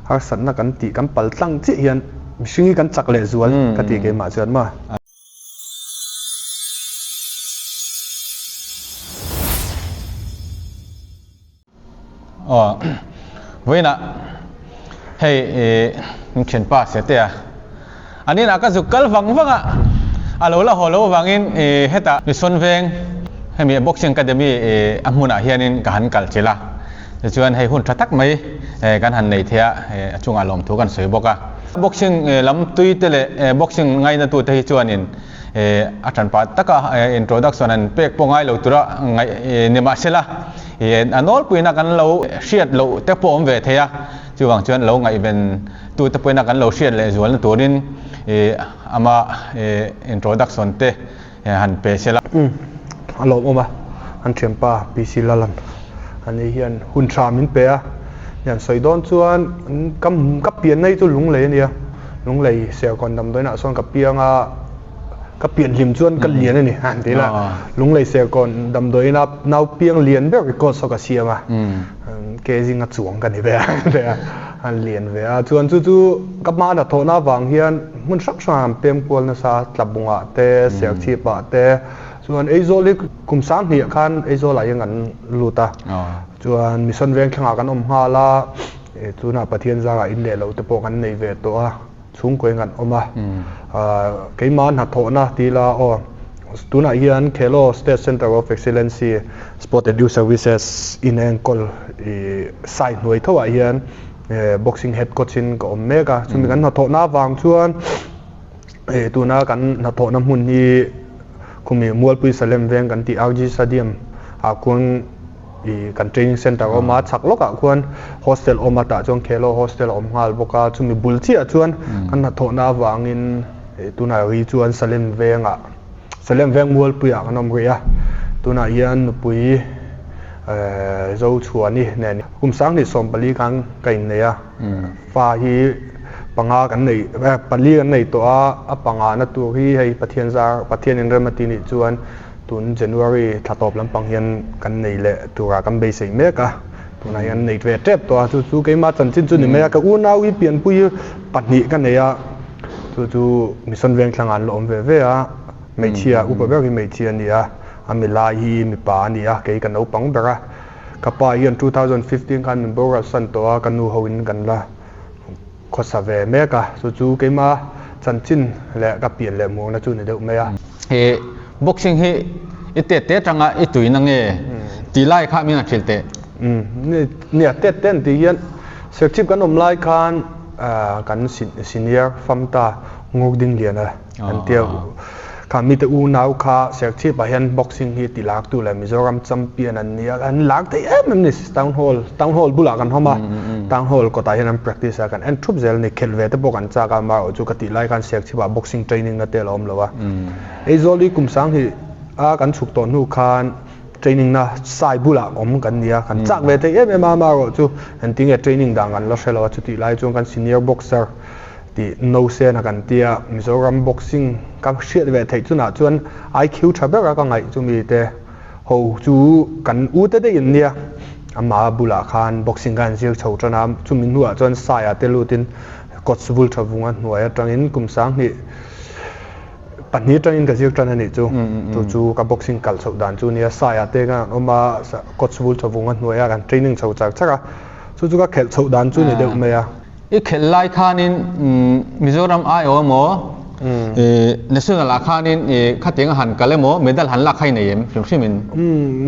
Harsatna kan tih kan pal tlang chiah hian mihring hi kan chak leh zual ka ti keimah chuan maw. Aw vawiinah hei ih min thianpa Setea an inah ka zuk kal vang vang a, a lo la haw lo avangin ih hetah Mission Veng hemi Boxing Academy ih a hmunah hianin ka han kal chilh a, tichuan hei hun tha tak mai kan han nei thei a, a chungah lawmthu kan sawi bawk a. Boxing lam tui te leh boxing ngaina tute hi chuanin A tanpa taka introduction an pek pawh ngai lo tura ngaih ni mahsela a nawlpuina kan lo hriat loh te pawh awm ve thei a, chuvang chuan lo ngaihven tu te pawhin a kan lo hriat leh zualna turin ama introduction te han pe sela. A lawmawm a, an thianpa PC Lalan ani hian hun tha min pe a, hian sawi dawn chuan ka pianna hi chu lunglei a nia. Lunglei Serkawn damdawiinah sawn ka piang a, ka pian hlim chuan ka lian a ni han ti ila, Lunglei Serkawn damdawiina nau piang lian ber record saw ka siam a, ke zinga chuang ka ni ve a han lian ve a, chuan chu chu ka hma hnathawhna avang hian hmun hrang hrangah an pem kual nasa a, Tlabungah te, Serchhipah te, chuan Aizawl hi kum sanghnih ah khan Aizawlah hian kan lut a, chuan Mission Vengthlangah kan awm nghal a. Tunah Pathian zarah in leh lo te pawh kan nei ve tawh a, chhungkaw in kan awm a. Keimah hnathawhna ti ila aw, tunah hian Khelo State Centre of Excellency Sport Edu Services in enkawl i sai hnuai tho ah hian Boxing Head Coach in ka awm mek a. Chumi kan hnathawhna avang chuan tuna kan hnathawhna hmun hi khumi Mualpui Salem Veng kan tih RG Stadium ah khuan Ih kan training center a awm a, chhak lawkah khuan hostel a awm a, tah chuan Khelo hostel a awm nghal bawk a, chumi bul chiah chuan kan hnathawhna avangin ih tunah ri chuan Salem vengah Salem veng Mualpuiah kan awm rih a, tunah hian nupui eh Zochhuani nen kum 2014 khan ka innei a, fa hi panga kan nei eh pali kan nei tawh a, a panga na tur hi hei Pathian zar Pathian inrem a ti nih chuan Tun January thla tawp lampang hian kan nei leh turah kan beisei mek a, tunah hian nei ve tep tawh a, chu chu keimah chanchin chu ni mai a, ka unau hi pianpui hi pahnih ka nei a, chu chu Mission Vengthlangah an la awm ve ve a, hmeichhia upa ber hi hmeichhia a ni a, a milai hi mipa a ni a, kei ka naupang ber a, ka pa hian 2015 khan min boral san tawh a, ka nu ho in kan la khawsa ve mek a, chu chu keimah chanchin leh ka pian leh muangna chu ni deuh mai a. He boxing hi i tet te atanga i tuina nge tih lai kha min a hrilh teh? Nia, tet te an tih hian Serchhip kan awm lai khan kan senior fam ta Ngurdingliana an tia. Kha mite unau kha Serchhip ah hian boxing hi ti lak tu leh Mizoram champion an nia, an lak thei em em ni Town Hall, Town Hall bulah kan hawm a, Town Hall kawtah hian an practice a, kan en thup zel ni, khelh ve te pawh kan chak a, amaherawh chu ka tih lai khan Serchhip ah boxing training na te a la awm lo a. Aizawl hi kum 20 a kan chhuk tawh hnu khan training na sai bulah awm kan ni a, kan chak ve thei em em a, amaherawh chu engtinge training dan kan la hre lo a, chutih lai chuan kan senior boxer Tih no sen a kan tia, Mizoram boxing ka hriat ve theih chunah chuan IQ tha ber a ka ngaih chu mite ho chu kan u te daih in nia, ama bulah khan boxing kha an zir chho tan a, chumi hnuah chuan Saia te lutin coach vul tha vunga hnuai atangin kum 2002 atangin ka zir tan a nih chu, chu chu ka boxing kal chhoh dan chu nia, Saia te khan an awm a, coach vul tha vunga hnuaia kan training chho char char a, chu chu ka khelh chhoh dan chu ni deuh mai a. I khelh lai khanin Mizoram aiawh emaw National ah khanin khatiang a han kal emaw medal han lak kha i nei em hrim hrim in?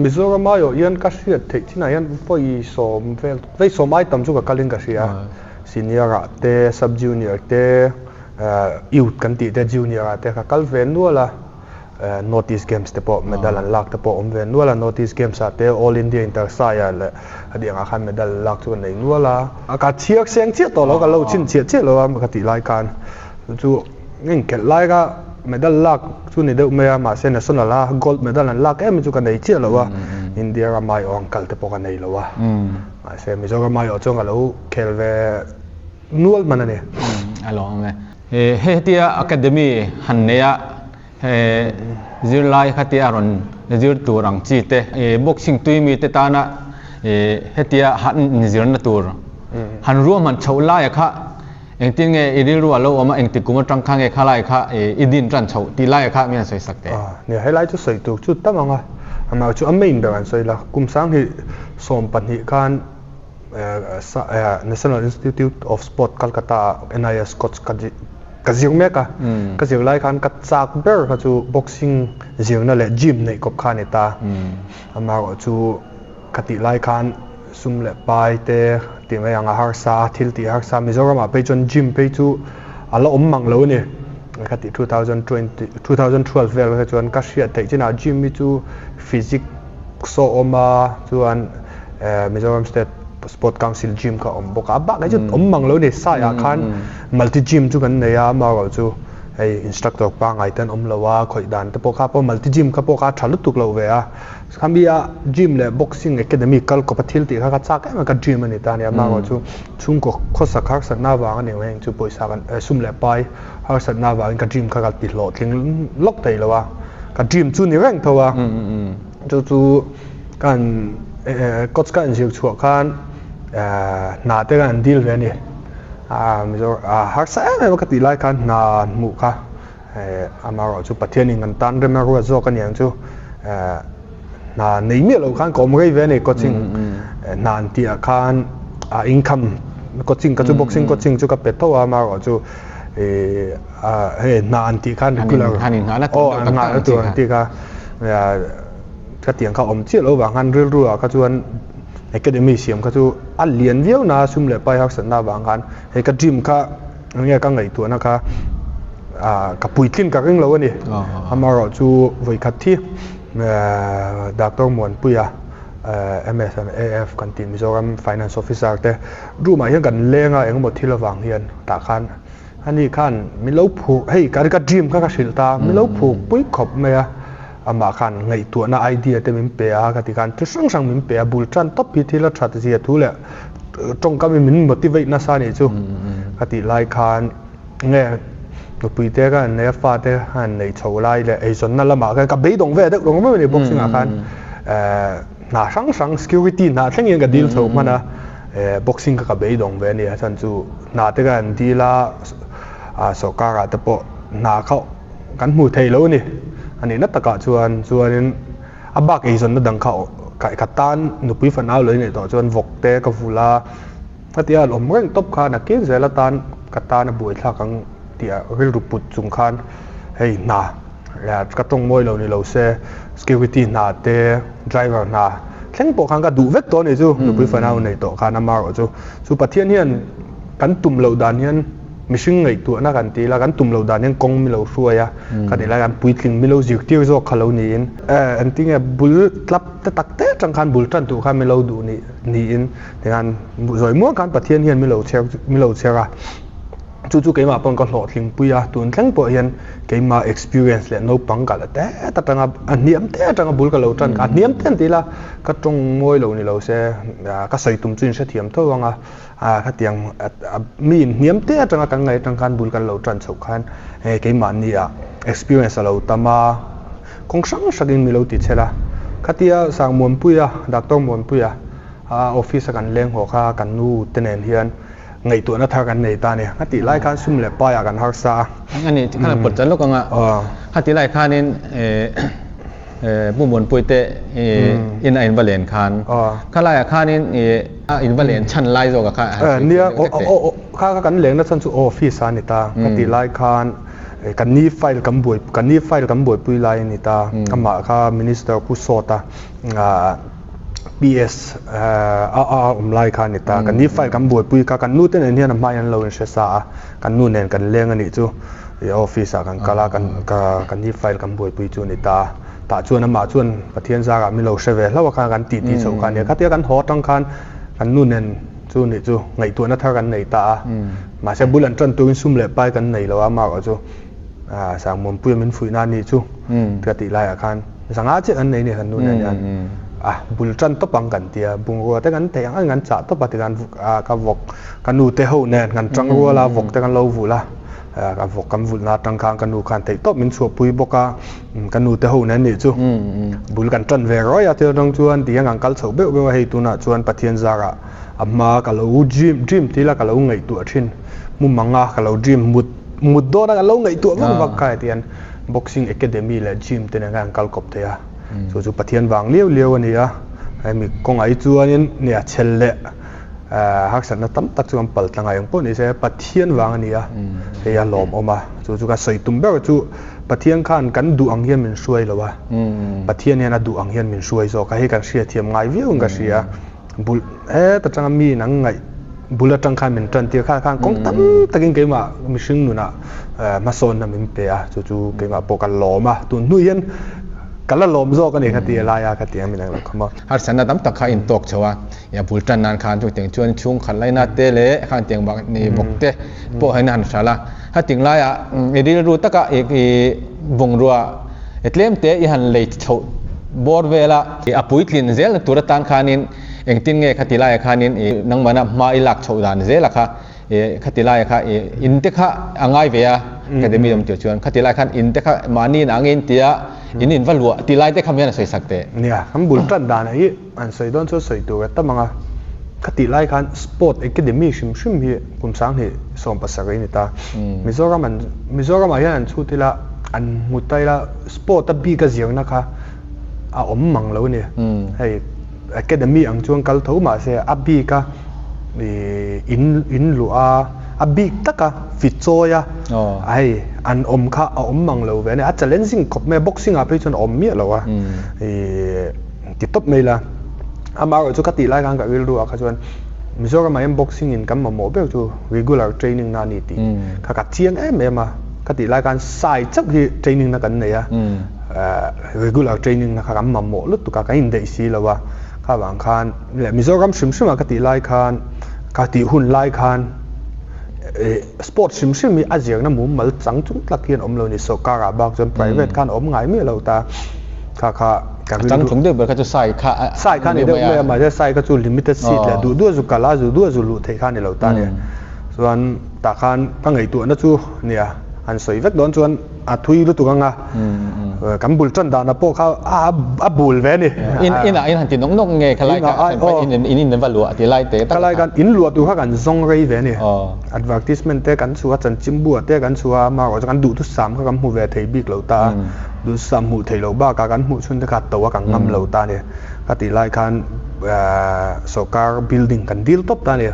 Mizoram aiawh hian ka hriat theih chinah hian vawi sawm vel, vawi sawm ai tam chu ka kalin ka hria. Senior ah te, sub junior te, youth kan tih te junior ah te ka kal ve nual a. North East Games te pawh medal an lak te pawh awm ve nual a, North East Games ah te All India Intersai ah leh a diang ah khan medal lak chu ka nei nual a. Ka chhiar seng chiah tawh lo, ka lo chhin chiah chiah lo a ka tih lai khan chu inkhelh lai kha medal lak chu ni deuh mai a, mahse national a gold medal an lak em chu ka nei chiah lo a, India ram aiawh ang kal te pawh ka nei lo a, mahse Mizoram aiawh chuan ka lo khel ve nual hman a ni. A lawm e. Hetia academy han nei a, he zirlai khatia a rawn zir tur ang chi te, boxing tui mi te tana hetia han inzirna tur. Han ruahman chhoh laia kha engtin nge i rilru a lo awm a, engtik kum atang kha nge khalai kha i din tan chhoh tih laia kha min han sawi sak teh. Nia, helai chu sawi tur chu tam ang a, amah chu a main ber an sawi la. Kum 2020 khan National Institute of Sport Calcutta ah NIS coach ka ka zir mek a, ka zir lai khan ka chak ber kha chu boxing zirna leh gym neih kawp kha a ni ta. Amaherawhchu ka tih lai khan sum leh pai te tih mai ang a harsa a, thil tih harsa Mizoramah phei chuan gym phei chu a la awm mang lo a ni. Ka tih 2020, 2012 vel kha chuan ka hriat theih chinah gym hi chu physics a awm a, chuan Mizoram State Sport Council gym kha a awm bawk a, a bakah hi chuan awm mang lo a ni. Saiah khan multi gym chu kan nei a, amaherawhchu hei instructor pangngai te an awm lo a, khawih dan te pawh kha pawh multi gym kha pawh kha a tha lutuk lo ve a. Khami a gym leh boxing academy kal kawp a thil tih kha ka chak em a, ka dream a ni ta a ni. Amaherawhchu chhungkaw khawsak harsatna avang a ni ang heng chu pawisa kan sum leh pai harsatna avangin ka dream kha ka ti hlawhtling lawk thei lo a, ka dream chu ni reng tho a. Chu chu kan coach ka inzir chhuah khan hna te khan an deal ve a ni. Harsa em em a ka tih lai khan hna an hmuh kha. Amaherawhchu Pathianin kan tan rem a ruat zawk a niang chu hna nei miah lo khan ka awm rei ve a ni coaching hna an tih ah khan a income coaching ka chu boxing coaching chu ka pe tho a amaherawhchu hei hna an tih khan regular aw an nghahna tur an tih kha ka tiang kha awm chiah lo vang khan rilru ah kha chuan academy siam kha chu a lian viau na sum leh pai harsatna avang khan hei ka dream kha Enge ka ngaihtuahna kha ka puitlin ka ring lo a ni. Amaherawhchu vawikhat thi Doctor Muanpuia MS and AF kan tih Mizoram Finance Officer te room ah hian kan leng a engemaw thil avang hian tah khan ani khan min lo phur hei ka dream kha ka hrilh ta min lo phur pui khawp mai a amah khan ngaihtuahna idea te min pe a ka ti khan thu hrang hrang min pe a bul tan tawp hi thil a that zia thu leh tawngkam in min motivate nasa anih chu ka tih lai khan nge nupui te ka han nei a fa te ka han nei chho lai leh eizawnna lamah khan ka beidawng ve deuh reng mai a ni boxing ah khan hna hrang hrang security hna thleng hian ka dil chho hman a boxing kha ka beidawng ve a ni a chhan chu hna te ka han dil a sawrkar ah te pawh hna kha kan hmuh theih loh a ni a nihna takah chuan chuanin A bak eizawnna dang kha ka tan nupui fanau lo inneih tawh chuan vawk te ka vul a, hetia an awm reng tawp khan a kin zel atan ka tan a buaithlak ang tih a rilru put chung khan hei hna ka tawng mawi lo ni lo se security hna te driver hna thleng pawh khan ka duh vek tawh a nih chu nupui fanau inneih tawh khan amaherawh chu chu Pathian hian kan tum loh dan hian Mihring ngaihtuahna kan ti ila, kan tum loh dan hian kawng mi lo hruai a, kan ilai kan puitling mi lo zirtir zawk kha lo niin. Engtinge bul tlap te tak te atang khan bul tan tur khan mi lo duh niin tikhan zawi muang khan Pathian hian mi lo chher mi lo chher a, chu chu keimah pawn ka hlawhtling pui a, tun thleng pawh hian keimah experience leh naupang ka la tet atanga a hniam te atanga bul ka lo tan kha a hniam te an ti ila ka tawng mawi lo ni lo se ka sawi tum chu in hrethiam tho ang a. Khatiang mi inhniam te atanga kan ngaih atang khan bul kan lo tan chhoh khan hei keimahni ah experience a lo tam a, kawng hrang hrangin mi lo ti chhel a. Khatia Sangmuanpuia, Doctor Muanpuia a office a kan leng haw kha kan nu te nen hian ngaihtuahna thar kan nei ta a ni. Khatih lai khan sum leh paiah kan harsa a. A ni, tikhan a pawt ta lawk ang a. Khatih lai khanin Pu Muanpui te in a inva len khan khalaiah khanin a inva len chhan lai zawk a kha a han sawi deuh vek teh. Kha kha kan lengna chhan chu office a ni ta ka tih lai khan ka ni file kan buai ka ni file kan buaipui lai a ni ta amah kha minister Pu Sawta PS a awm lai kha a ni ta ka ni file kan buaipui kha kan nu te nen hian a hmai an lo inhre sa a kan nu nen kan leng a nih chu. I office ah kan kal a, kan ka ni file kan buaipui chu a ni ta. Tah chuan amah chuan Pathian zarah min lo hre ve hlauh a khan kan titi chhoh kha a nia. Khatia kan haw atang khan kan nu nen chu nih chu ngaihtuahna thar kan nei ta a. Mahse bul an tan turin sum leh pai kan nei lo a, amaherawh chu Sangmuanpuia min fuihna a nih chu ka tih laiah khan zanga chiah kan nei a ni kan nu nen hian. A bul tan tawp ang kan tia, bungrua te kan theih ang ang kan chah tawp a tikhan ka vawk ka nu te ho nen kan tang rual a, vawk te kan lo vulh a. Ka vawk kan vulhna atang khan ka nu khan theihtawp min chhuahpui bawk a, ka nu te ho nen nih chu bul kan tan ve ruai a, thil atang chuan tihian kan kal chhoh beuh beuh a, hei tunah chuan Pathian zarah a hma ka lo dream dream ti ila ka lo ngaihtuah thin, mumang a ka lo dream mut mut dawn a ka lo ngaihtuah vak vak kha hetiang boxing academy leh gym te nen khan an kal kawp thei a, chu chu Pathian vang liau liau a ni a, hemi kawngah hi chuanin nia chhel leh. Harsatna tam tak chu kan pal tlang a, eng pawh ni se Pathian vang a ni a, hei a lawmawm a, chu chu ka sawi tum ber chu Pathian khan kan duh ang hian min hruai lo a, Pathian hian a duh ang hian min hruai zawk a, hei kan hriathiam ngai viau in ka hria a, bul heta tanga mi in an ngaih bul atang khan min tan tir kha khan kawng tam takin keimah mihring nunah hmasawnna min pe a, chu chu keimah pawh ka lawm a, tun hnu hian ka la lawm zawk a ni ka ti a lai a ka ti ang min ang lo khawm a. Harsatna tam tak kha a intawk chho a, a bul tan nan khan chutiang chuan chhungkhat laina te leh khan tiang bak ni bawk te pawh hian a han hral a. Hating laiah i rilru taka i bungrua i tlem te i han lei chhoh bawr vel a, a puitlin zel na tur atan khanin engtin nge khati laiah khanin i nangmahna hma i lak chhoh dan zela kha khati laiah kha i in te kha a ngai ve a, academy awm tir chuan khati laiah khan in te kha mahni in angin tia in in va luah ti lai te kha mian a sawi sak teh. Nia, kan bul tan danah hi an sawi dawn chuan sawi tur a tam ang a, khatih lai khan Sport Academy hrim hrim hi kum 2017 a ni ta. Mizoram an Mizoramah hian an chhut ila an hmu ta ila sport a bik a zirna kha a awm mang lo a ni. Hei Academy ang chuan kal tho mah se a bik a in in luah a, a bik taka fit chawi a hei an awm kha a awm mang lo ve a ni. A challenging khawp mai a, boxing ah phei chuan a awm miah lo a ti tawp mai la. Amaherawhchu chu ka tih lai khan ka rilru ah kha chuan Mizoram ah hian boxing in kan mamawh ber chu regular training na a ni tih kha ka chiang em em a. Ka tih lai khan sai chauh hi training na kan nei a. Regular training na kha kan mamawh lutuk a, kan indaih si lo a, kha vang khan leh Mizoram hrim hrim ah ka tih lai khan, ka tih hun lai khan sport hrim hrim hi a zirna mumal chang chung tak hian awm lo ni, sawrkar ah bak chuan private khan awm ngai miah lo ta, kha kha ka rilru. Chang chung deuh ber kha chu sai kha sai kha ni deuh mai a, mahse sai kha chu limited seat leh duh duh a zu kal a, duh duh a zu luh theih kha ni lo ta ni, chuan tah khan ka ngaihtuahna chu nia an sawi vek dawn chuan. A thui lutuk ang a, kan bul tan dana pawh kha a bul ve a ni. In inah in han ti nawk nawk nge khalai kha in in in va luah ti lai te tak. Khalai khan in luah tur kha kan zawng rei ve a ni. Advertisement te kan chhuah a, chanchinbu ah te kan chhuah a, amaherawhchu kan duhthusam kha kan hmu ve thei bik lo ta a, duhthusam hmuh theih loh bakah kan hmuh chhun te kha a to a, kan ngam lo ta a ni. Ka tih lai khan sawrkar building kan dil tawp ta a ni.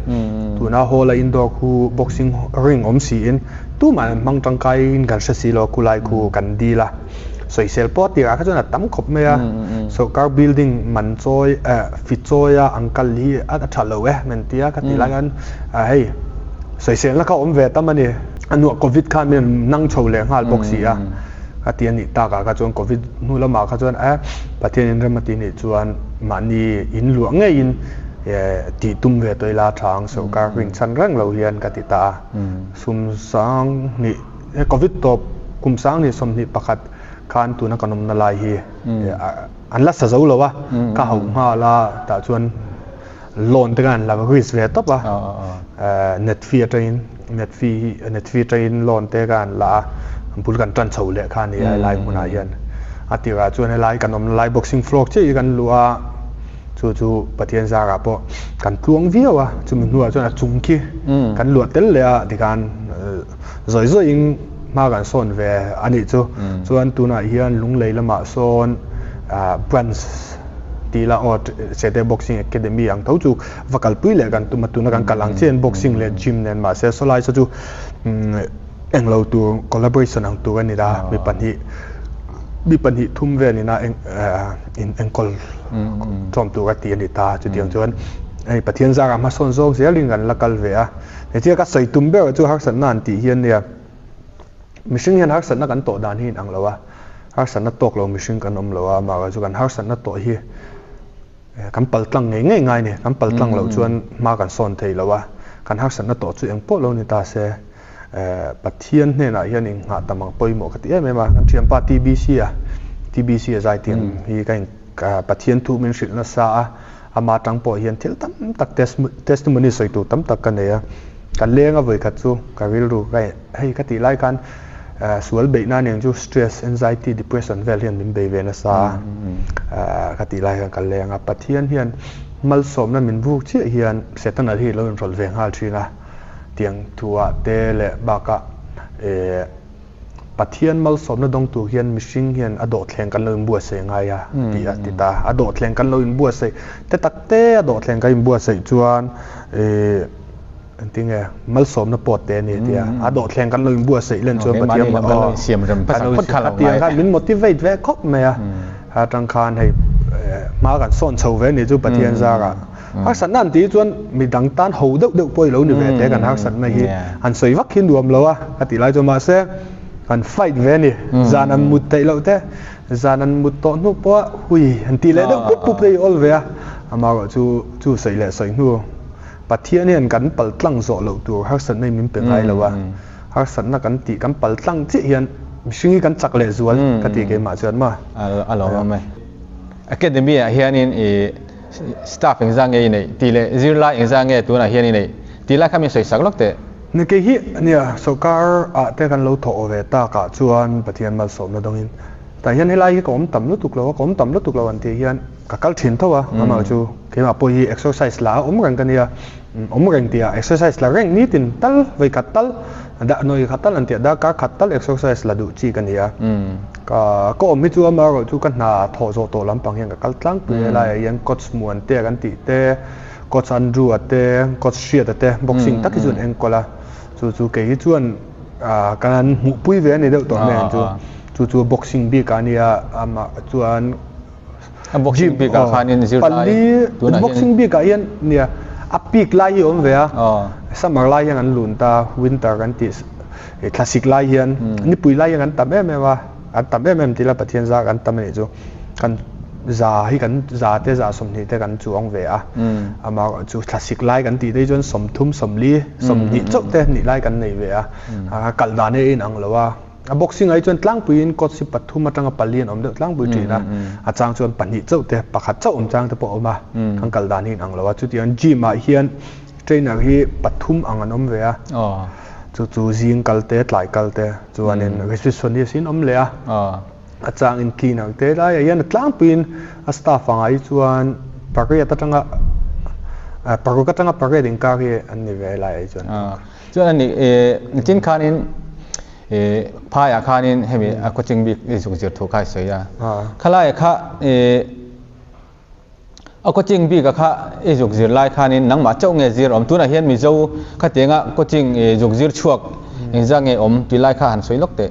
Tuna hall a indoor khu boxing ring awm siin Tumah an hmang tangkaiin kan hre si lo a, khulai khu kan dil a, sawisel pawh a tirah kha chuan a tam khawp mai a, sawrkar building man chawi eh fi chawi a ang kal hi a tha lo e min ti a, ka tih lai khan hei sawiselna kha awm ve tam a ni. A hnuah covid khan min nang chho leh nghal bawk si a, ka ti a nih takah kha chuan covid hnu lamah kha chuan eh Pathianin rem a ti nih chuan mahni in luah ngeiin tih tum ve tawh ila tha ang sawrkar rinchhan reng lo hian ka ti ta a. Sum sang hnih, he Covid tawp kum 2021 khan tuna kan awmna lai hi an la sa zo lo a, ka hauh nghal a, tah chuan loan te khan an la risk ve tawp a, net fee atangin net fee hi net fee atangin loan te khan an la a, bul kan tan chho leh kha a ni a helai hmunah hian. A tirah chuan helai kan awmna lai boxing floor chiah hi kan luh a. Chu chu Pathian zarah pawh kan tluang viau a, chumi hnuah chuan a chung khi kan luah tel leh a tikhan zawi zawiin hma kan sawn ve a nih chu. Chuan tunah hian Lunglei lamah sawn branch tih la aw Chete Boxing Academy ang tho chu va kalpui leh kan tum a, tuna kan kal ang chiahin boxing leh gym nen mahse sawlai saw chu Englo tur collaboration ang tur a ni la, mi pahnih mi pahnih thum vel ina eng in enkawl ṭawm tur a ti a ni ta. Chutiang chuan hei Pathian zarah hmasawn zawk zelin kan la kal ve a. Hetia ka sawi tum ber chu harsatna an tih hian nia mihring hian harsatna kan tawh dan hi inang lo a, harsatna tawk lo mihring kan awm lo a, amaherawhchu chu kan harsatna tawh hi Kan paltlang ngei ngei ngai ni. Kan paltlang loh chuan hma kan sawn thei lo a, kan harsatna tawh chu eng pawh lo ni ta se, Pathian hnenah hian inghah tam ang pawimawh ka ti em em a. Kan thianpa TBC a, TBC a zaithiam hi ka in Pathian thu min hrilh nasa a, ama atang pawh hian thil tam tak testimony sawi tur tam tak ka nei a. Ka leng a vawi khat chu ka rilru ka hei ka tih lai khan sual beih na aniang chu stress, anxiety, depression vel hian min bei ve nasa a ka tih lai khan ka leng a. Pathian hian malsawmna min vuk chiah hian Setana hi lo inrawlh ve nghal thin a tiang thu ah te leh bakah Pathian malsawmna dawng tur hian mihring hian a dawhthleng kan lo inbuatsaih ngai a tih a ti ta. A dawhthleng kan lo inbuatsaih te tak te a dawhthleng kan inbuatsaih chuan ih engtinge malsawmna pawt te a ni a ti a. A dawhthleng kan lo inbuatsaih len chuan Pathian kan lo insiam a ti ang khan min motivate ve khawp mai a. Atang khan hei hma kan sawn chho ve a nih chu Pathian zarah. Harsatna an tih chuan midang tan ho deuh deuh pawh i lo ni ve te kan harsatna hi han sawi vak hi nuam lo a ka tih lai chuan mahse kan fight ve a ni. Zan an mut theih loh te, zan an mut tawh hnu pawha hui han tih leh deuh pup pup te i awl ve a, amaherawh chu chu sawi leh sawi hnu Pathian hian kan pal tlang zawh loh tur harsatna hi min pe ngai lo a, harsatna kan tih kan pal tlang chiah hian mihring hi kan chak leh zual ka tih keimah chuan maw. A lo awm e. Academy ah hianin i Staff engzah nge i neih tih leh zirlai engzah nge tunah hian i neih tih lai kha min sawi sak lawk teh. Ni kei hi nia sawrkar ah te kan lo thawh ve tak ah chuan Pathian malsawmna dawngin tah hian helai hi ka awm tam lutuk lo a, ka awm tam lutuk lo an tih hian ka kal thin tho a, amah chu keimah pawh hi exercise la a awm reng ka nia, awm reng tih ah exercise la reng nitin tal vawi khat tal dah nawi khat tal an tih ah darkar khat tal exercise la duh chi ka ni a. Ka ka awm hi chu amaherawh chu ka hna thawh zawh tawh lampang hian ka kal tlangpui a helaiah hian coach Muantea kan tih te, coach Andrew-a te, coach Hriata te boxing tak hi chu an enkawl a, chu chu kei hi chuan kan hmuhpui ve a ni deuh tawh mai ang chu, chu chu boxing bikah a nia amah chuan A boxing bikah khanin zirlai tunah hian boxing bikah hian nia a peak lai hi a awm ve a, summer lai hian an lun ta winter kan tih thlasik lai hian nipui lai hian kan tam em em a, an tam em em tih ila Pathian zar kan tam a nih chu kan za hi kan za te za 20 te kan chuang ve a, amaherawh chu thlasik lai kan tih te hi chuan 30 40 20 chauh te nih lai kan nei ve a, kal dan hi a inang lo a. A boxing ah hi chuan tlangpuiin coach hi pathum atanga pali an awm deuh tlangpui thin a, a chang chuan pahnih chauh te, pakhat chauh awm chang te pawh a awm a, kan kal dan hi in ang lo a. Chutiang gym ah hian trainer hi pathum ang an awm ve a, chu chu zing kal te, tlai kal te chuanin receptionist hi an awm leh a, a changin cleaner te laiah hian a tlangpuiin a staff angah hi chuan pariat atanga paruk atanga pariat inkar hi an ni ve laiah hi chuan. Chuan a ni, nitin khanin Phaiah khanin hemi a coaching bik i zuk zir thu kha i sawi a. Khalaiah kha a coaching bik a kha i zuk zir lai khanin nangmah chauh nge zir awm? Tunah hian Mizo khatianga coaching zuk zir chhuak engzah nge awm tih lai kha han sawi lawk teh.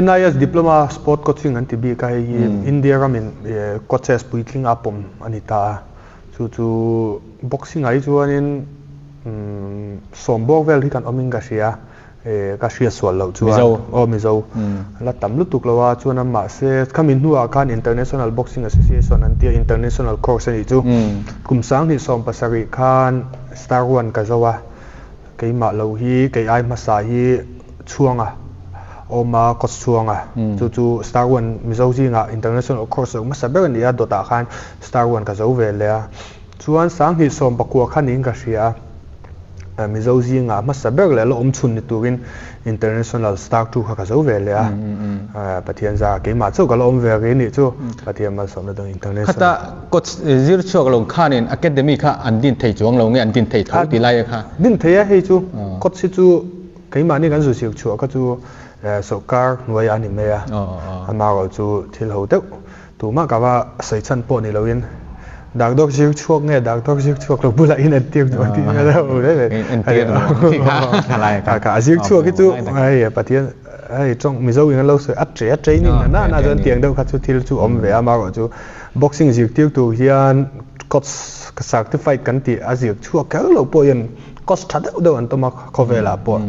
NIS Diploma Sport Coaching an ti bik a, hei hi India ramin coaches puitling a pawm a ni ta a. Chu chu boxing ah hi chuanin sawmbawk vel hi kan awmin ka hria. Ka hriat sual loh chuan Mizo. Aw Mizo la tam lutuk lo a, chuan a mahse khami hnuah khan International Boxing Association an tia International course a nih chu kum 2017 khan star one ka zo a, keimah lo hi kei ai hmasa hi chhuanga awm a coach chhuanga chu chu star one Mizo zingah International course lo hmasa ber a ni a, dawtah khan star one ka zo ve leh a, chuan 2019 khan niin ka hria a. Mizo zingah hmasa ber leh la awm chhun ni turin International Star 2 kha ka zo ve leh a. Pathian zara keimah chauh ka la awm ve rih nih chu Pathian malsawmna dang International. Khata coach zir chhuak lo khanin Academy kha an din thei chuang lo nge an din thei tho ti lai kha? Din thei a, hei chu coach hi chu keimahni kan zu zir chhuah kha chu sawrkar hnuaiah a ni mai a, amaherawh chu thil ho deuh Tumah ka va sawi chhan pawh ni loin Doctor zir chhuak nge Doctor zir chhuak lo bulah in entir duh ang tih ka lo ve ve. Entir duh ang tih kha lai kha. Ka zir chhuak hi chu hei Pathian hei tawng Mizo in an lo sawi a che a training na na na chuan tiang deuh kha chu thil chu awm ve a amaherawh chu boxing zirtir tur hian coach certified kan tih a zir chhuak kher lo pawh hian coach tha deuh deuh an tawm a khawvelah pawh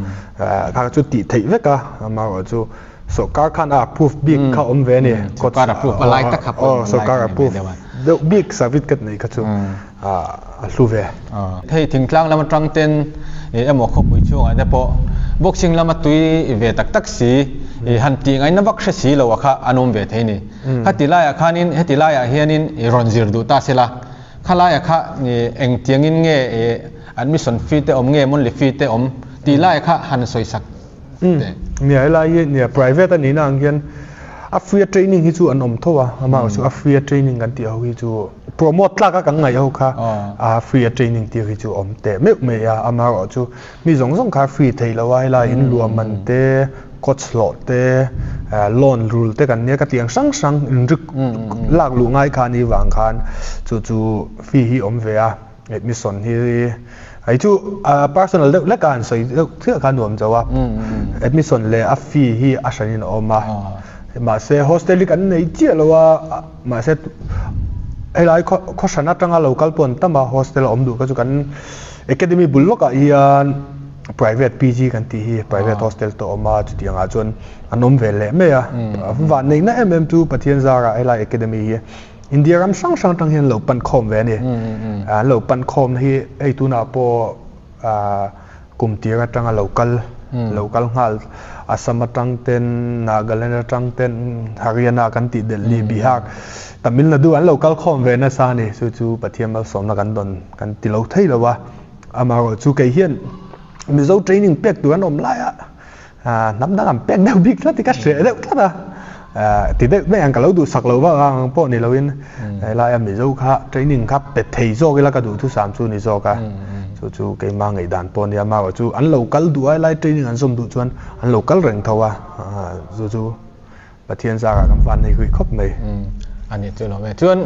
kha chu tih theih vek a amaherawh chu Sawrkar khan a approve bik kha awm ve a ni. Sawrkar approve a lai tak kha pawh awm Sawrkar approve deuh bik certificate nei kha chu a hlu ve. Hei thingtlang lam atang ten emaw khawpui chhungah te pawh boxing lama tui ve tak tak si han tih ngaihna vak hre si lo a kha an awm ve thei ni. Khati laiah khanin heti laiah hianin rawn zir duh ta sela khalaiah kha engtiangin nge. admission fee te awm nge monthly fee te awm tih lai kha han sawi sak teh. Nia helai hi nia private a nihna ang hian a free a training hi chu an awm tho a, amah chu a free a training kan tih ho hi chu promote tlak a kan ngaih ho kha a free a training tir hi chu awm teh meuh mai a, amaherawh chu mi zawng zawng kha free thei lo a, helai in luah man te, coach hlawh te, loan rul te kan nia ka tih ang hrang hrang inrik lak luh ngai kha a nih vang khan chu chu fee hi awm ve a. Admission hi hei chu personal deuh hlek a an sawi deuh chiah kha nuam zo a, admission leh a fee hi a hranin a awm a, mahse hostel hi kan nei chiah lo a, mahse helai khaw hran atanga lo kal pawh an tam a, hostel a awm duh kha chu kan academy bul lawkah hian private PG kan tih hi private hostel te a awm a, chutiang ah chuan an awm ve leh mai a, vanneihna em em chu Pathian zarah helai academy hi India ram hrang hrang atang hian an lo pan khawm ve a ni. An lo pan khawmna hi hei tunah pawh kum tir atanga lo kal, lo kal nghal Assam atang ten, Nagaland atang ten, Haryana kan tih Delhi, Bihar, Tamil Nadu an lo kal khawm ve nasa a ni. Chu chu Pathian malsawmna kan dawn kan ti lo thei lo a. Amaherawhchu chu kei hian Mizo training pek tur an awm lai a. Hnam dang an pek deuh bik tlat i ka hreh deuh tlat a, ti deuh mai ang ka lo duhsak lo vak ang pawh ni loin helaia Mizo kha training kha pe thei zawk ila ka duh thusam chu ni zawk a, chu chu keimah ngaihdan pawh a nia, amaherawh chu an lo kal duh a helai training an zawm duh chuan an lo kal reng tho a, chu chu Pathian zarah kan van nei hui khawp mai. A nih chu lawm e. Chuan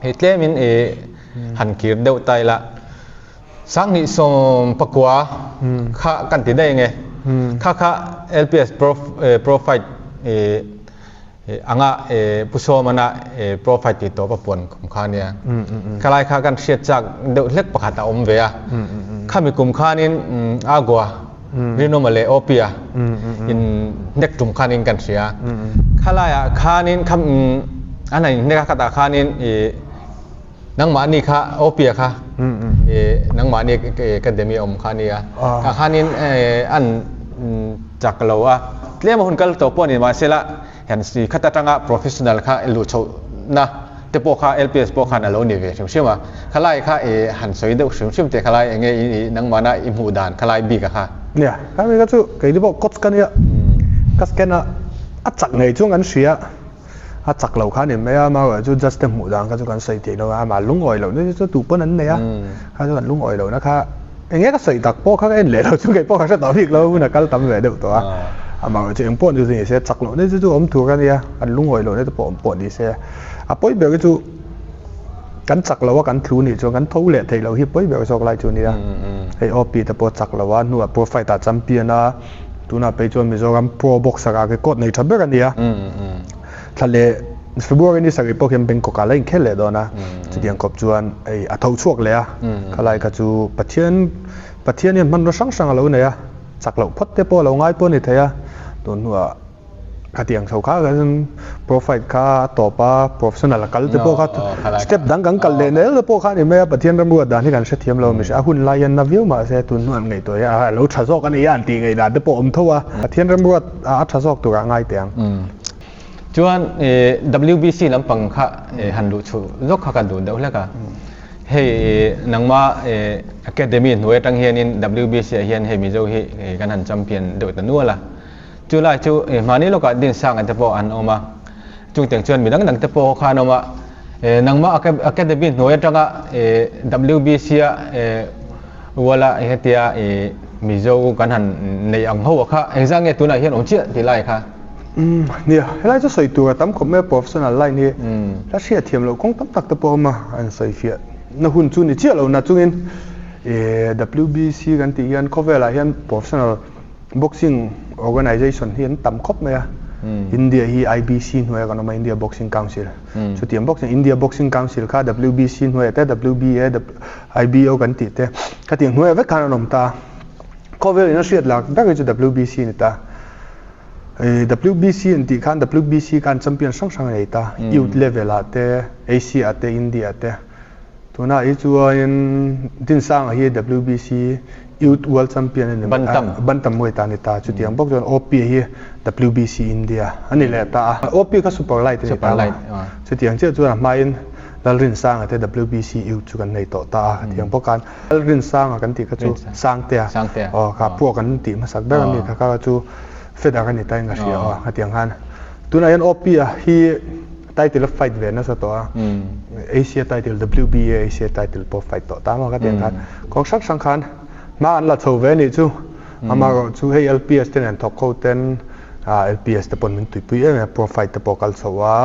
hei tlemin i han kir deuh ta ila, 2019 kha kan ti daih nge? Kha kha LPS Pro Fight anga Pu Sawmana Pro Fight tih tawp a puan kum kha nia. Khalai kha kan hriat chak deuh hlek pakhat a awm ve a. Khami kum khanin Agua Rinawma leh Opia in hnek tum khanin kan hria. Khalaiah khanin kham an han inhnek a khatah khanin i Nangmahni kha Opia kha nangmahni academy awm kha ania. Tah khanin an chak lo a. Tlem a hun kal tawh pawh ni mahsela hian si khat atanga professional kha luh chhohna te pawh kha LPS pawh khan a lo ni ve hrim hrim a. Khalai kha i han sawi deuh hrim hrim teh khalai enge i nangmahna i hmuh dan khalai bik a kha. Nia, kha mi kha chu keini pawh coach ka nia. Ka scan a, a chak ngei chuan kan hria. A chak lo kha a ni mai a, amaherawhchu chu judge te hmuh dan kha chu kan sawi theih lo a, amah lungawi loh na chu tu pawn an nei a, kha chu kan lungawi lohna kha eng nge ka sawi tak pawh kha ka en leh lo chu kei pawh ka hre tawh bik lo hun a kal tam ve deuh tawh a, amaherawhchu chu eng pawh ni chu ni se chak loh na chu chu awm tur a nia, kan lungawi lohna te pawh awm pawh ni se, a pawi ber hi chu kan chak lo a kan thu nih chuan kan tho leh theih loh hi pawi ber zawk lai chu a nia, hei OP te pawh chak lo a hnuah pro fight ah champion a. Tunah phei chuan Mizoram Pro Boxer ah record nei tha ber a ni a. Thla leh February ni sarih pawh khian Bangkok ah la inkhel leh dawn a. Chutiang khawp chuan hei a tho chhuak leh a. Khalai kha chu Pathian Pathian hian hmanraw hrang hrang a lo nei a. Chak loh phawt te pawh a lo ngai pawh a ni thei a. Tun hnuah Khatiang chho kha kan pro fight kha a tawp a, professional a kal te pawh kha step dang kan kal leh nel te pawh kha a ni mai a, Pathian ramruat dan hi kan hrethiam lo a mihring a hun lai hian na viau mahse tun hnuah an ngaihtuah hi a lo tha zawk a ni a an tih ngaihdan te pawh a awm tho a, Pathian ramruat a tha zawk turah a ngai teh ang. Chuan WBC lampang kha han luh chhuh zawk kha ka duh deuh hlek a, hei nangma academy hnuai atang hianin WBC ah hian hei Mizo hi kan han champion deuh ta nual a. Chu lai chu mahni lawkah Dinsanga te pawh an awm a, chungtiang chuan mi dang dang te pawh kha an awm a. Nangmah Academy hnuai atanga WBC-a Uala hetia Mizo kan han neih ang ho kha engzah nge tunah hian awm chiah tih lai kha? Nia, helai chu sawi tur a tam khawp mai a, professional line hi hla hriat thiam loh kawng tam tak te pawh a awm a, an sawi fiah na hun chu ni chiah lo na chungin WBC kan tih hian khawvelah hian professional Boxing organization hi an tam khawp mai a, India hi IBC hnuaia kan awm a, India Boxing Council. Chutiang bawk chuan India Boxing Council kha WBC hnuaiah te, WBA, IBO kan tih te khatiang hnuaiah vek khan an awm ta. Khawvel in a hriat lak ber hi chu WBC a ni ta. WBC an tih khan WBC khan champion hrang hrang a nei ta, youth level ah te, Asia ah te, India ah te. Tunah hi chuan Dinsanga hi WBC Youth World Champion a ni mai a, Bantam Muay ta a ni ta. Chutiang bawk chuan OP hi WBC India a ni leh ta a. OP kha Super Light a ni ta a. Chutiang chiah chuan a hmain Lalrinsanga te WBC Youth chu kan nei tawh ta a, khatiang bawk khan Lalrinsanga kan tih kha chu Sangtea aw kha pua kan tih hmasak ber a mi kha kha chu Feather a ni ta in ka hria aw khatiang khan tunah hian OP a hi title a fight ve nasa tawh a, Asia title WBA Asia title pawh fight tawh ta maw khatiang khan kawng hrang hrang khan hma an la chho ve a nih chu amaherawh chu hei LPS te nen thawk ho ten LPS te pawn min tuipui em em a pro fight te pawh kal chho a.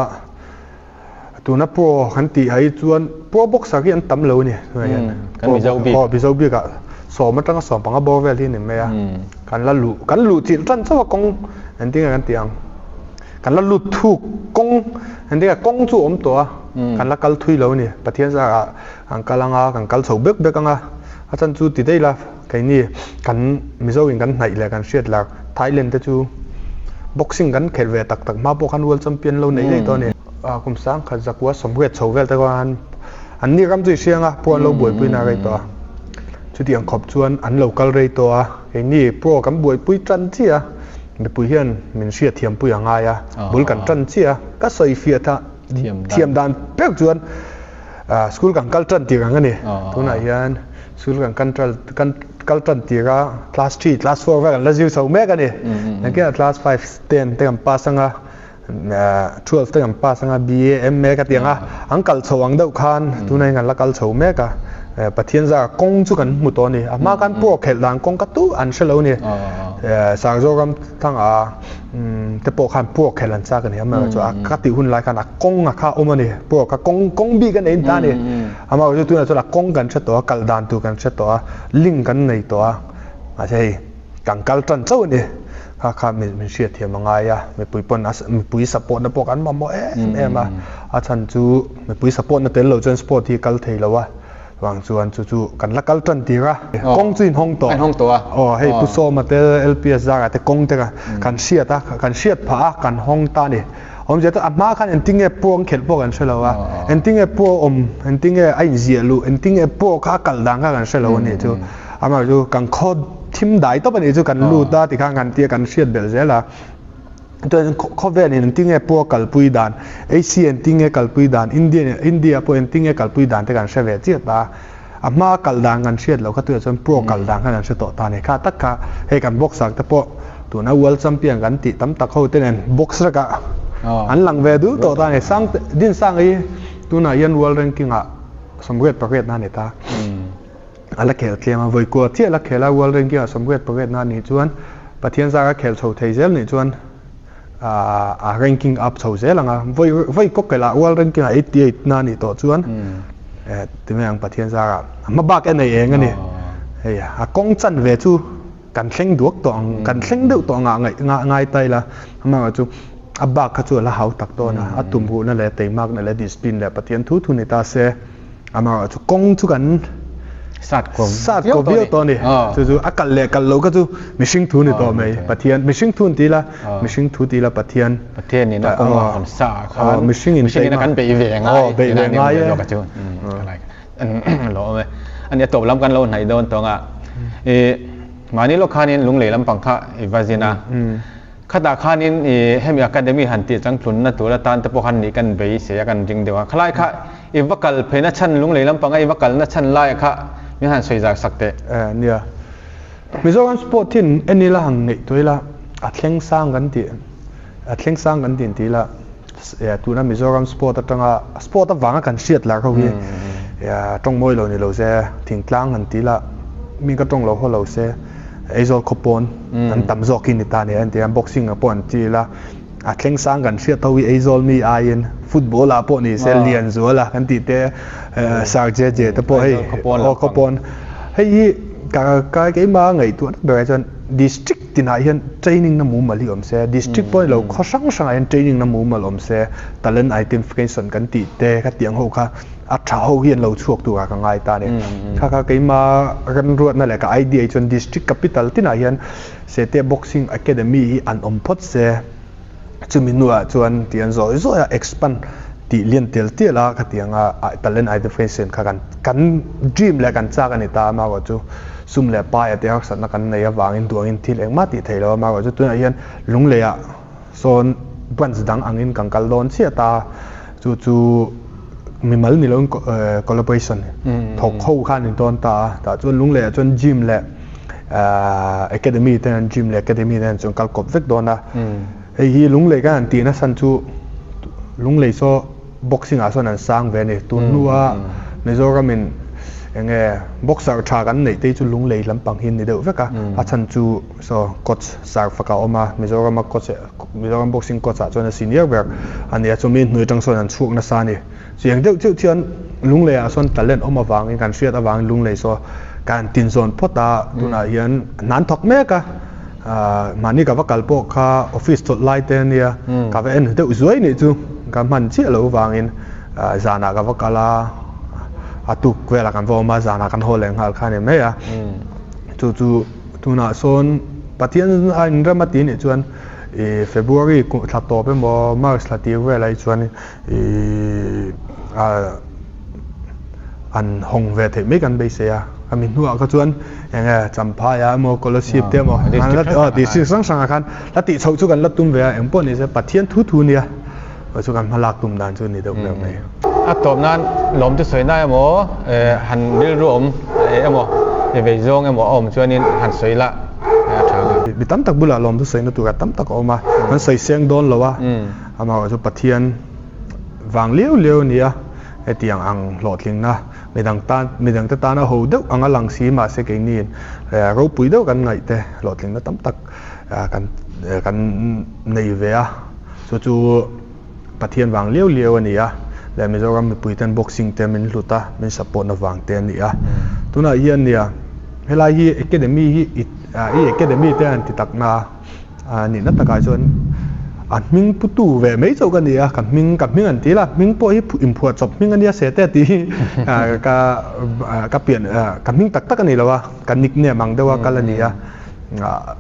Tuna pro kan tih ah hi chuan pro boxer hi an tam lo a ni tunah hian. Kan Mizo bik. Aw Mizo bik ah sawm atanga sawm panga bawr vel hi a ni mai a. Kan la luh kan luh chilh tan chauh a kawng engtin nge kan tih ang kan la lut thuk kawng engtin nge kawng chu a awm tawh a kan la kal thui lo a ni. Pathian zarah kan kal anga kan kal chho bek bek anga a chan chu ti daih la keini kan Mizo in kan hnaih leh kan hriat lar Thailand te chu boxing kan khelh ve tak tak hma pawh khan world champion lo neih daih tawh a ni. Kum sang khat zakua sawmriat chho vel te khan an ni ram chu i hriang a pro an lo buaipui na rei tawh a chutiang khawp chuan an lo kal rei tawh a keini pro kan buaipui tan chiah a mipui hian min hriat thiampui a ngai a bul kan tan chiah a ka sawi fiah tha thiam dan ber chuan school kan kal tan tir ang a ni tunah hian school kan kan kal tan tir a class 3 class 4 vel kan la zir chho mek a ni engkim class 5 10 te kan pass anga 12 te kan pass anga BA MA ka ti ang a an kal chho ang deuh khan tunah hian kan la kal chho mek a Pathian zara kawng chu kan hmu tawh a ni a hma khan pawh khelh dan kawng ka tu an hre lo a ni Sangzawram thanga te pawh khan pawh khelh an chak a ni amaherawhchu a ka tih hun lai khan a kawng a kha a awm a ni pawh kha kawng kawng bik a nei ta a ni amaherawhchu tunah chuan a kawng kan hre tawh a kal dan tur kan hre tawh a link kan nei tawh a mahse hei kan kal tan chauh a ni kha kha min min hriat thiam a ngai a mipui pawn a mipui support na pawh kan mamawh em em a a chhan chu mipui support na tel lo chuan sport hi kal thei lo a. Vang chuan chu chu kan la kal tan tir a, kawng chu inhawng tawh. A inhawng tawh a. Aw hei Pu Sawma te LPS zarah te kawng te kan hriat a, kan hriat phah a, kan hawng ta a ni. Awmzia chu a hma khan engtinge pu an khelh pawh kan hre lo a, engtinge pu a awm, engtinge a inziah luh, engtinge pu kha a kal dan kha kan hre lo a nih chu. Amaherawhchu chu kan khaw thim dai tawp a nih chu kan lut a tikhan kan tia kan hriat belh zel a. Chuan khawvel in engtinge pawh a kalpui dan, Asia engtinge kalpui dan, Indian India pawh engtinge kalpui dan te kan hre ve chiah ta. A hma kal dan kan hriat loh kha tunah chuan pro kal dan kha kan hre tawh ta a ni. Kha tak kha hei kan boxer te pawh tuna world champion kan tih tam tak ho te nen box rekah an lang ve dul tawh ta a ni. Sang Dinsang hi tunah hian world ranking ah sawmriat pariat na a ni ta. A la khel tlem a, vawi kua chiah la khel a, World Ranking ah 88 na nih chuan Pathian zar a khel chho thei zel nih chuan a ranking up chho zel ang a, vawi vawi kaw kelh ah World Ranking ah 88 na nih tawh chuan ti mai ang Pathian zar ah a hma bak en ei eng a ni. Hei a kawng chan ve chu kan thleng duak tawh ang, kan thleng deuh tawh ang ah ngaih ngai ta ila, amaherawhchu chu a bak kha chu a la hau tak dawn a, a tumruhna leh teimakna leh discipline leh Pathian thu thu ni ta se. Amaherawh chu kawng chu kan sat ko sat ko viau tawh a ni. Chu chu a kal leh kal lo kha chu mihring thu ni tawh mai. Pathian mihring thu an ti ila, mihring thu ti ila Pathian. Pathian in a kawng a hawn sa khan mihring in mihring in a kan beih ve ngai. Beih ve ngai e. Chu lo awm e. Ani a tawp lam kan lo hnaih dawn tawng a. I mahni lawk khanin lunglei lampang kha i va zin a. Khatah khanin i hemi academy han tih changtlunna tur atan te pawh khan nih kan beisei a kan ring deuh a. Khalai kha i va kal pheina chhan lunglei lampanga i va kalna chhan laiah kha min han sawi zak sak teh. Eh nia. Mizoram sport hi en ila han ngaihtuah ila a thleng sang kan tih a thleng sang kan tih tih ila tuna Mizoram sport atanga sport avanga kan hriat lar ho hi tawng mawi lo ni lo se thingtlang han tih ila mi ka tawng lo haw lo se Aizawl khaw pawn an tam zawk hi ni ta nia entir a boxing ah pawh an ti ila a thleng sang kan hriat ho hi Aizawl mi aiin football ah pawh ni se Lianzuala kan tih te Sir JJ te pawh hei aw khaw pawn hei hi ka ka keimah ngaihtuah na berah chuan district tinah hian training na mumal hi awm se district pawh ni lo khaw hrang hrangah hian training na mumal awm se talent identification kan tih te ka tih ang ho kha a tha ho hi an lo chhuak tur ah ka ngai ta a ni. Kha kha keima remruatna leh ka idea hi chuan district capital tinah hian Sete Boxing Academy hi an awm phawt se, chumi hnuah chuan ti an zawi zawi a expand tih lian tel tial a khatiang a talent identification kha kan kan dream leh kan chak a ni ta a amaherawh chu sum leh pai a te harsatna kan nei avangin duangin thil engmah tih theih lo a amaherawh chu tunah hian Lungleiah sawn branch dang angin kan kal dawn chiah ta chu chu. mimal ni loin collaboration thawk ho kha a ni dawn ta a, tah chuan Lunglei ah chuan gym leh academy te an gym leh academy te an chuan kal kawp vek dawn a, hei hi Lunglei kan han tih nasan chu Lunglei saw boxing ah sawn an sang ve a ni, tun hnua Mizoram in enge boxer tha kan neih te hi chu Lunglei lampang hi an ni deuh vek a, a chhan chu saw coach Sarfak a awm a, Mizoram a coach Mizoram boxing coach ah chuan a senior ber a ni a, chumi hnuai atang sawn an chhuak nasa a ni. Chiang deuh chiah chuan Lunglei ah sawn talent awm avangin kan hriat avangin Lunglei saw kan tin zawn phawt a, tunah hian hna an thawk mek a, mahni ka va kal pawh kha office chawlh lai te a nia, ka va en deuh zuai nih chu ka hman chiah loh avangin zanah ka va kal a, a tuk velah kan va awm a, zanah kan haw leh nghal kha a ni mai a, chu chu Tunah sawn Pathian a inrem a tih nih chuan ih February thla tawp emaw March thla tir velah hi chuan ih an hawng ve theih mai kan beisei a. Khami hnuah kha chuan eng nge Champhai ah emaw Kolasib te emaw district hrang hrangah khan la tih chhoh chu kan la tum ve a, engpawh ni se Pathian thu thu nia chu kan hmalak tum dan chu a ni deuh ber mai. A tawp nan lawm chu sawi na emaw han rilru awm emaw vei zawng emaw a awm chuanin han sawi la a tha ang. Mi tam tak bulah lawm chu sawina tura tam tak a awm a, kan sawi seng dawn lo a, amaherawh chu Pathian vang liau liau a ni a, hetiang ang hlawhtlingna midang tan midangte tana ho deuh anga lang si mahse keiniin ropui deuh kan ngaih te hlawhtlingna tam tak kan kan nei ve a, chu chu. Pathian vang liau liau a ni a, leh Mizoram mipui ten boxing te min hlut a, min support na vang te a ni a. Tunah hian nia, helai hi academy hi i academy te an ti tak na a, nihna takah chuan a hming putu ve mai chauh ka ni a, ka hming ka hming an ti la, hming pawh hi inphuah chawp hming a nia se te a tih hi ka ka pian ka hming tak tak a ni lo a, ka nickname ang deuha kal a ni a,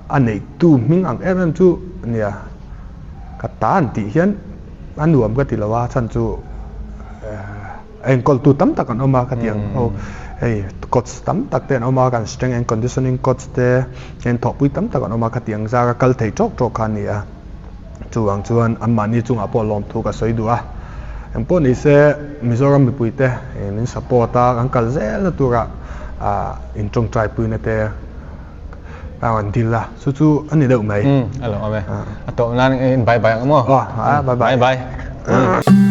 a neihtu hming ang em em chu nia. Ka ta an tih hian a nuam ka ti lo a, chhan chu enkawltu tam tak an awm a ka ti ang ho, hei coach tam tak te an awm a, kan strength and conditioning coach te hian thawhpui tam tak an awm a ka ti ang zar a kal thei tawk tawk kha a ni a, chuvang chuan anmahni chungah pawh lawmthu ka sawi duh a, engpawh ni se Mizoram mipui te min support a kan kal zel na turah intawngtai puina te. A rawn dil a, chu chu a ni deuh mai. A lo awm e. A tawp nan in bye bye ang maw? Aw, bye bye. Bye bye.